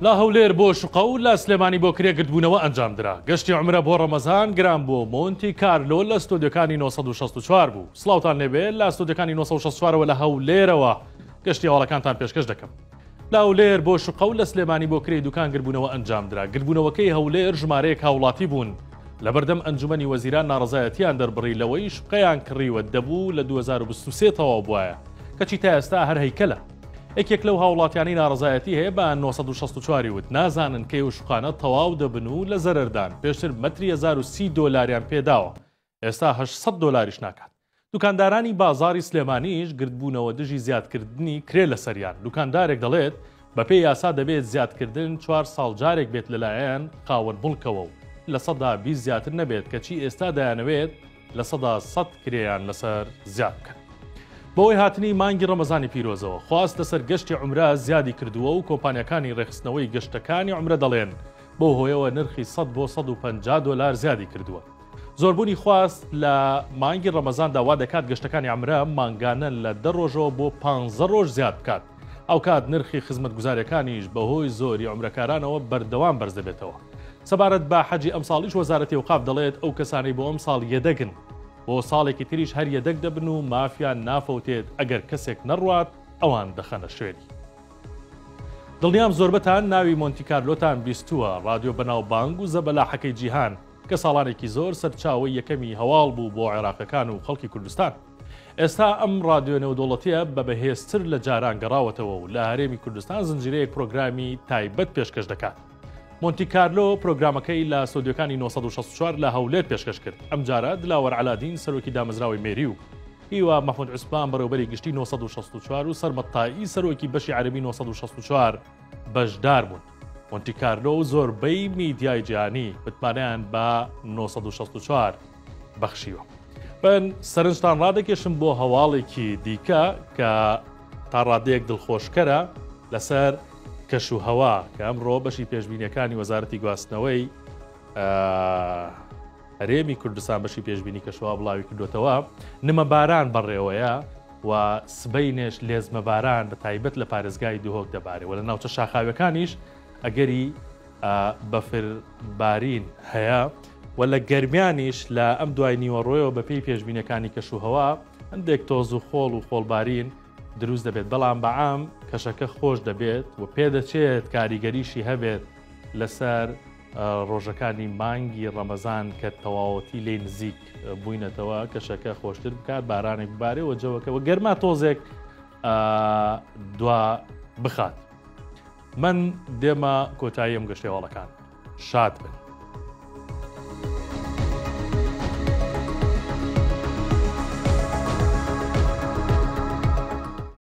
لە هەولێر بۆ شوقە و لە سلێمانی بۆ کرێ گردبوونەوە ئەنجامدرا. گەشتی عومرە بۆ ڕەمەزان گران بووە و مۆنتی کارلۆ لە ستۆدیۆکانی 964 بوو. سڵاوتان لێبێ لە ستۆدیۆکانی 964ەوە لە هەولێرەوە گەشتی هەواڵەکانتان پێشکەش دەکەم. لە هەولێر بۆ شوقە و لە سلێمانی بۆ کرێی دوکان گربوونەوە ئەنجامدرا. گردبوونەوەکەی هەولێر ژمارەیەک هاوڵاتی بوون لەبەردەم ئەنجومەنی وەزیران ناڕەزایەتیان دەربڕی لەوەی شوقەیان کڕیوە دەبوو لە 2023 تەواو بوایە کەچی تا ئێستا هەر هەیکەلە. یەکێک لەو هاوڵاتیانەی ناڕەزایەتی هەیە بە 964 وت نازانن کەی ئەو شوقانە تەواو دەبن و لە زەرەردان، پێشتر مەتری 1030 دۆلاریان پێداوە ئێستا 800 دۆلاریش ناکات. دوکاندارانی بازاڕی سلێمانیش گردبوونەوە دژی زیادکردنی کرێ لەسەریان، دوکاندارێک دەڵێت، بەپێی یاسا دەبێت زیادکردن چوار ساڵ جارێک بێت لەلایەن خاوەن موڵکەوە و 20% زیاتر نەبێت، کەچی ئێستا دەیانەوێت 100% کرێیان لەسەر زیاد بکەن. بەهۆی هاتنی مانگی ڕەمەزانی پیرۆزەوە خواست لەسەر گەشتی عومرە زیادی کردووە و کۆمپانیاکانی ڕێکخستنەوەی گەشتەکانی عومرە دەڵێن بەو هۆیەوە نرخی 100 بۆ 150 دۆلار زیادی کردووە. زۆربوونی خواست لە مانگی ڕەمەزاندا وا دەکات گەشتەکانی عەمرە مانگانە لە دە ڕۆژەوە بۆ پانزە ڕۆژ زیاد بکات، هاوکات نرخی خزمەتگوزارییەکانیش بەهۆی زۆری عومرەکارانەوە بەردەوام بەرزدەبێتەوە. سەبارەت بە حەجی ئەمساڵیش وەزارەتی ئەوقاف دەڵێت ئەو کەسانەی بۆ ئەمساڵ یەدەگن بۆ ساڵێکی تریش هەر یەدەگ دەبن و مافیان نافەوتێت ئەگەر کەسێک نەڕوات ئەوان دەخەنە شوێنی. دڵنیام زۆربەتان ناوی مۆنتی کارلۆتان بیستووە، ڕادیۆ بەناوبانگ و زەبەلاحەکەی جیهان، کە ساڵانێکی زۆر سەرچاوەی یەکەمی هەواڵ بوو بۆ عێراقیەکان و خەڵکی کوردستان. ئێستا ئەم ڕادیۆ نێودەوڵەتیە بە بەهێزتر لە جاران گەڕاوەتەوە و لە هەرێمی کوردستان زنجیرەیەک پرۆگرامی تایبەت پێشکەش دەکات. مۆنتی کارلۆ پرۆگرامەکەی لە ستۆدیۆکانی 964 لە هەولێر پێشکەش کرد. ئەمجارە دلاوەر عەلادین سەرۆکی دامەزراوەی مێری و هیوا مەحمود عوسمان بەڕێوبەری گشتی 964 و سەرمەد تائی سەرۆکی بەشی عەرەبی 964 بەشدار بوون. مۆنتی کارلۆ و زۆربەی میدیای جیهانی متمانەیان بە 964 بەخشیوە. من سەرنجتان ڕادەکێشم بۆ هەواڵێکی دیکە کە تا ڕادەیەک دڵخۆشکەرە لەسەر کەش و هەوا کە ئەمڕۆ بەشی پێشبینیەکانی وەزارەتی گواستنەوەی هەرێمی کوردستان بەشی پێشبینی کەشوهەوا بڵاوی کردوێتەوە نمەباران بەڕێوەیە و سبەینێش لێزمەباران بە تایبەت لە پارێزگای دهۆک دەبارێ و لە ناوچە شاخاویەکانیش ئەگەری بەفر بارین هەیە و لە گەرمیانیش لە ئەم دوای نیوەڕۆیەوە بەپێی پێشبینەکانی کەشوهەوا هەندێک تۆز و خۆڵ و خۆڵبارین دروست دەبێت بەڵام بەعام کەشەکە خۆش دەبێت و پێدەچێت کاریگەریشی هەبێت لەسەر ڕۆژەکانی مانگی ڕەمەزان کە تەواوەتی لێی نزیک بووینەتەوە کەشەکە خۆشتر بکات بارانێک ببارێ و جەوەکە و گەرما تۆزێک دوا بخات. من دێمە کۆتایی ئەم گەشتێواڵەکان شاد بن.